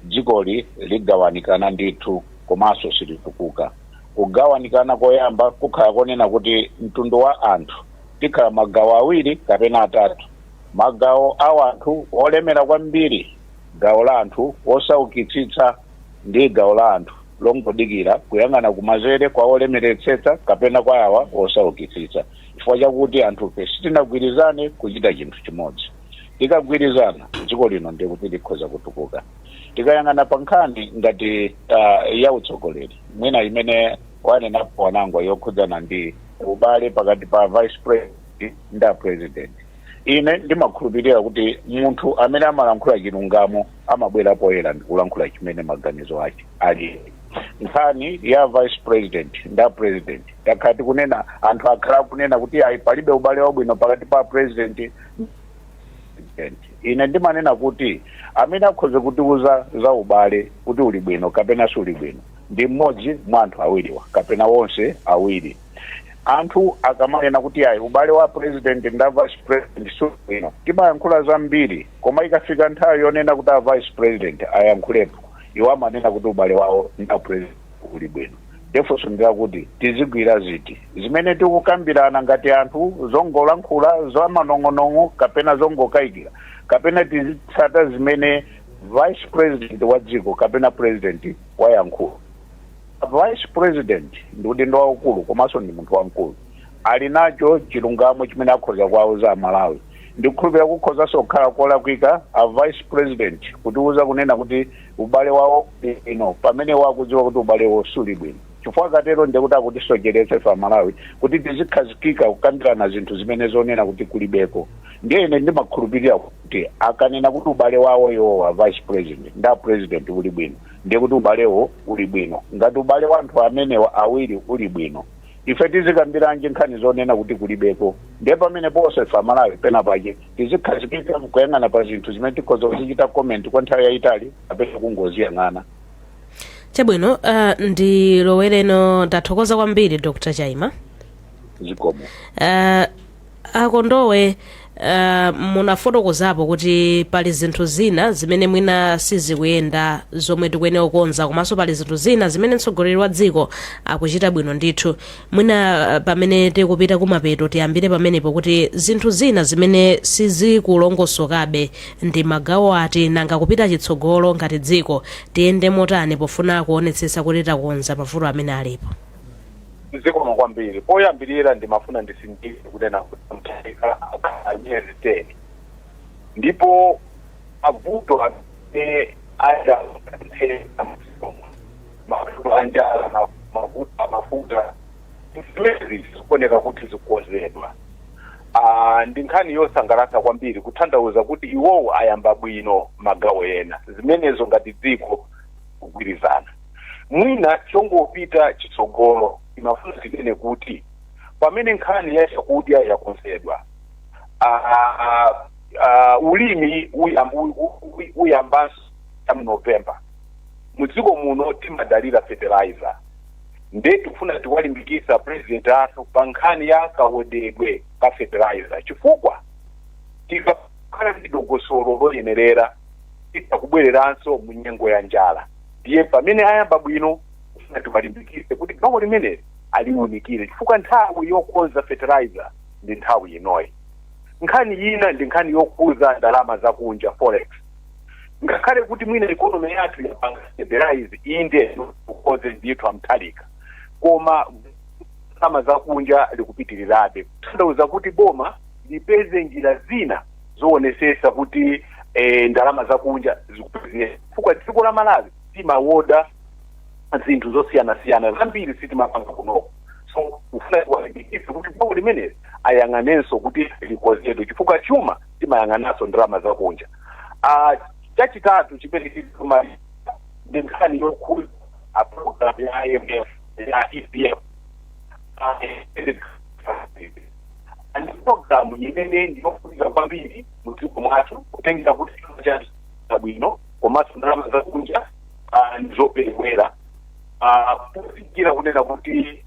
dzikoli ligawanikana ndithu komanso silitukuka. Kugawanikana koyamba kukhala konena kuti mtundu wa anthu tikhala magawo awiri kapena atatu: magawo a anthu olemera kwambiri, gawo la anthu osaukitsitsa, ndi gawo la anthu longodikira kuyang'ana kumanzere kwa olemeretsetsa kapena kwa awa osaukitsitsa, chifukwa chakuti anthufe sitinagwirizane kuchita chinthu chimodzi. Tikagwirizana, dziko lino ndiye kuti likhoza kutukuka. Tikayang'ana pa nkhani ngati ya utsogoleri, mwina imene wanenapo Wanangwa yokhudzana ndi ubale pakati pa vice president ndi a president, ine ndimakhulupirira kuti munthu amene amalankhula chilungamo amabwera poyera ndikulankhula chimene maganizo ake ali. Nkhani ya vice president ndi a president, takhala tikunena, anthu akhala akunena kuti ayi, palibe ubale wabwino pakati pa president. Ine ndimanena kuti amene akhoza kutiuza za ubale kuti uli bwino kapena suli bwino ndi mmodzi mwa anthu awiriwa kapena wonse awiri. Anthu akamanena kuti ayi, ubale wa president ndi a vice president suli bwino, timayankhula zambiri, koma ikafika nthawi yonena kuti a vice president ayankhulepo, iwo amanena kuti ubale wawo ndi a president uli bwino. Nde funso ndilakuti tizigwira ziti zimene tikukambirana ngati anthu, zongolankhula zamanong'onong'o kapena zongokayikira, kapena tizitsata zimene vice president wa dziko kapena president wayankhula? Vice president ndi udindo waukulu komanso ndi munthu wamkulu, ali nacho chilungamo chimene akhoza kuwauza Amalawi. Ndikukhulupirira kukhozanso kukhala kolakwika a vice president kutiuza kunena kuti ubale wawo bwino pamene wakudziwa kuti ubalewo suli bwino, chifukwa katero ndikuti akutisocheretsa ife Amalawi kuti tizikhazikika kukambirana zinthu zimene zonena kuti kulibeko. Ndiye ine ndimakhulupirira kuti akanena kuti ubale wawo iwowa vice president ndi a president uli bwino, ndiye kuti ubalewo uli bwino. Ngati ubale wa anthu amenewa awiri uli bwino, ife tizikambiranji nkhani zonena kuti kulibeko? Ndiye pamene ponse ife Amalawi pena pake tizikhazikika kuyang'ana pa zinthu zimene tikhoza kuzichita comment kwa nthawi yayitali kapena kungoziyang'ana. Chabwino, ndilowereno. Ndathokoza kwambiri, Dr Chaima. Zikomo. Akondowe, munafotokozapo kuti pali zinthu zina zimene mwina sizikuyenda zomwe tikuyenera kukonza, komanso pali zinthu zina zimene mtsogoleri wa dziko akuchita bwino ndithu. Mwina pamene tikupita kumapeto, tiyambire pamenepo kuti zinthu zina zimene sizikulongosokabe ndi magawo ati? Nanga kupita chitsogolo ngati dziko tiyende motani pofuna kuonetsetsa kuti takonza mavuto amene alipo? Zikomo kwambiri. Poyambirira ndimafuna ndisindike kunena kuti Mutharika akhala miyezi 10 ndipo mavuto amene aya mavuto anjala, mavuto amafuta, zimenezi zikuoneka kuti zikukonzedwa. Ndi nkhani yosangalatsa kwambiri, kutanthauza kuti iwowo ayamba bwino magawo ena. Zimenezo ngati dziko kugwirizana, mwina chongopita chitsogolo, imafuna tinene kuti pamene nkhani ya chakudya yakonzedwa, ulimi uyambanso mu November. Mudziko muno timadalira fertilizer, nde tikufuna tiwalimbikisa president athu pa nkhani ya kawodedwe ka fertilizer, chifukwa tikakhala ndi dongosolo loyenerera titakubwereranso mu nyengo ya njala. Ndiye pamene ayamba bwino, kufuna tiwalimbikise kuti gawo limeneli aliwunikire, chifukwa nthawi yokonza fertilizer ndi nthawi inoyi. Nkhani ina ndi nkhani yokhuza ndalama zakunja, forex. Ngakhale kuti mwina economy yathu yapanga stabilize, inde, kukonze ndithu amthalika, koma ndalama zakunja likupitirirabe, kutanthauza kuti boma lipeze njira zina zoonesesa kuti ndalama zakunja zikupezeka, chifukwa dziko la Malawi timawoda zinthu zosiyanasiyana zambiri, sitimapanga kunoko. So kufuna tiwalimbikitse kuti gawo limeneli ayang'anenso kuti likonzedwe, chifukwa chuma timayang'ananso ndalama zakunja. Chachitatu chimene chituma ndi nkhani yokhuza a program ya IMF ya ECF ndi program imene ndiyofunika kwambiri mu dziko mwathu, kutengera kuti chuma chathu bwino komanso ndalama zakunja ndizoperewera. Kufikira kunena kuti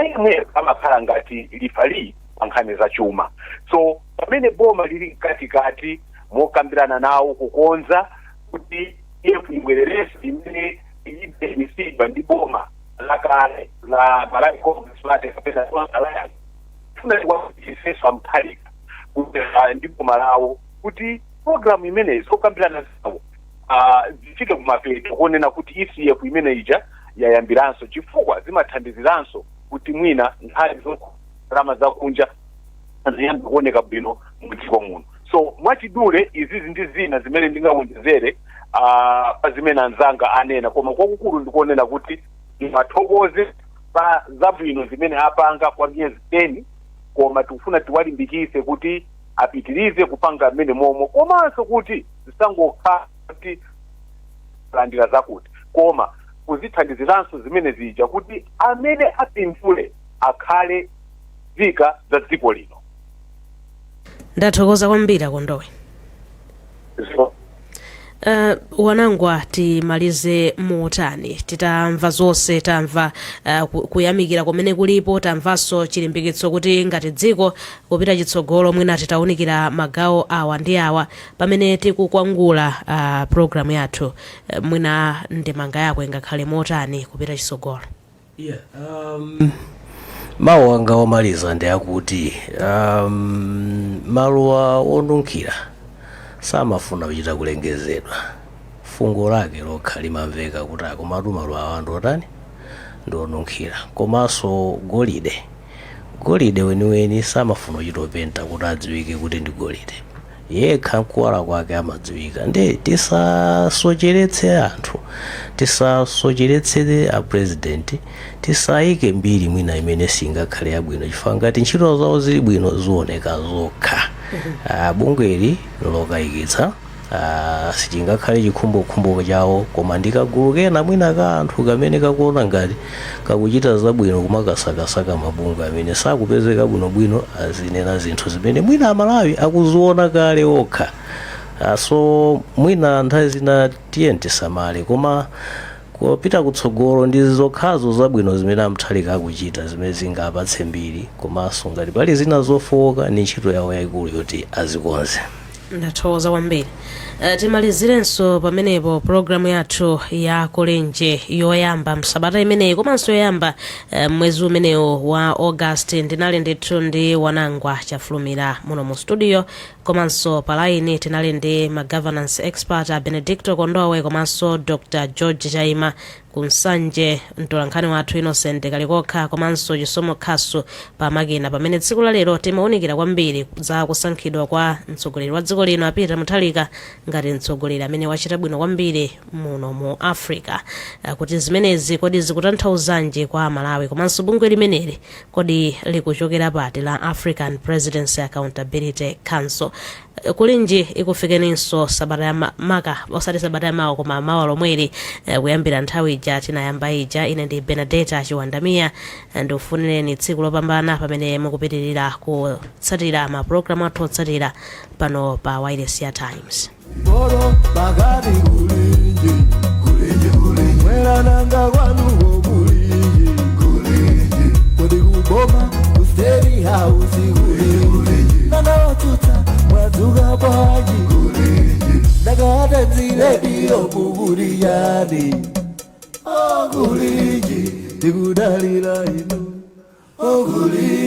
IMF amakhala ngati referee pa nkhani za chuma. So pamene boma lili mkatikati mokambirana nawo kukonza kuti EF ibwererenso imene idayimisidwa ndi boma lakale la Malawi Congress Party kapena Tonse Alliance, funa tiwalimbikitsenso amthalika ndi boma lawo kuti program imeneyi zokambirana zawo zifike kumapeto kuonena kuti ECF imene ija yayambiranso, chifukwa zimathandiziranso kuti mwina nkhani ndalama zakunja ziyambe kuoneka bwino mudziko muno. So mwachidule, izizi ndi zina zimene ndingawonjezere pa zimene anzanga anena, koma kwakukulu ndikuonena kuti ndimathokoze pa zabwino zimene apanga kwa miyezi 10, koma tikufuna tiwalimbikise kuti apitirize kupanga mmene momwe, komanso kuti zisangokhala kuti landira zakuti, koma kuzithandiziranso zimene zija kuti amene apindule akhale nzika za dziko lino. Ndathokoza kwambiri, Akondowe. Wanangwa, timalize motani titamva zonse? Tamva kuyamikira kumene kulipo, tamvanso chilimbikitso kuti ngati dziko kupita chitsogolo mwina titawunikira magawo awa ndi awa. Pamene tikukwangula programu yathu, mwina ndemanga yako ingakhale motani kupita chitsogolo? Yeah, mawu anga omaliza ndi akuti maluwa onunkhira samafuna kuchita kulengezedwa, fungo lake lokha limamveka kuti akomatu maluwa awa ndi otani, ndi onunkhira. Komanso golide, golide weniweni samafuna kuchita kupenta kuti adziwike kuti ndi golide, yekha nkuwala kwake amadziwika. Ndi tisasocheretse anthu, tisasocheretse a president, tisayike mbiri mwina imene singakhale yabwino, chifukwa ngati ntchito zawo zili bwino zioneka zokha. Bungweli lokayikitsa, sichingakhale chikhumbokhumbo chawo, koma ndikagulu kena mwina ka anthu kamene kakuona ngati kakuchita zabwino kumakasakasaka mabungwe amene sakupezeka bwinobwino, azinena zinthu zimene mwina Amalawi akuziona kale okha. So mwina nthawi zina tiye tisamale, koma kupita kutsogolo ndi zokhazo zabwino zimene aMutharika akuchita zimene zingapatse mbiri, komanso ngati pali zina zofowoka ni ntchito yawo yayikulu yoti azikonze. Ndathokoza kwambiri. Timalizirenso pamenepo programu yathu ya Kulinji yoyamba msabata imeneyi komanso yoyamba mwezi umenewu wa August. Ndinali ndithu ndi Wanangwa Chafulumira muno mu studio, komanso pa line tinali ndi ma governance expert a Benedicto Kondowe komanso Dr George Chaima, kunsanje mtolankhani wathu Innocent Kalikokha komanso Chisomo Khasu pamakina, pamene tsiku la lero timawunikira kwambiri za kusankhidwa kwa mtsogoleri wa dziko lino a Peter Mutharika ngati mtsogoleri amene wachita bwino kwambiri muno mu Africa. Kuti zimenezi kodi zikutanthauzanji kwa Malawi, komanso bungwe limeneli kodi likuchokera pati, la African Presidency Accountability Council? Kulinji ikufikeninso sabata ya maka, osati sabata ya mawa koma mawa lomweli, kuyambira nthawi ija tinayamba ija. Ine ndi Benadeta Chiwandamiya. Ndikufunireni tsiku lopambana pamene mukupitirira kutsatira mapulogalamu athu otsatira pano pa wireless ya Times. Boro pakati kulinji, kulinji, kulinji, mwerananga kwanuko kulinji, kulinji, kodi kuboma ku State House kulinji, nanga watsutsa mwadzuka bwanji kulinji, ndakatadzilediyo mukuliyani okulinji, tikudalira inu okulinji.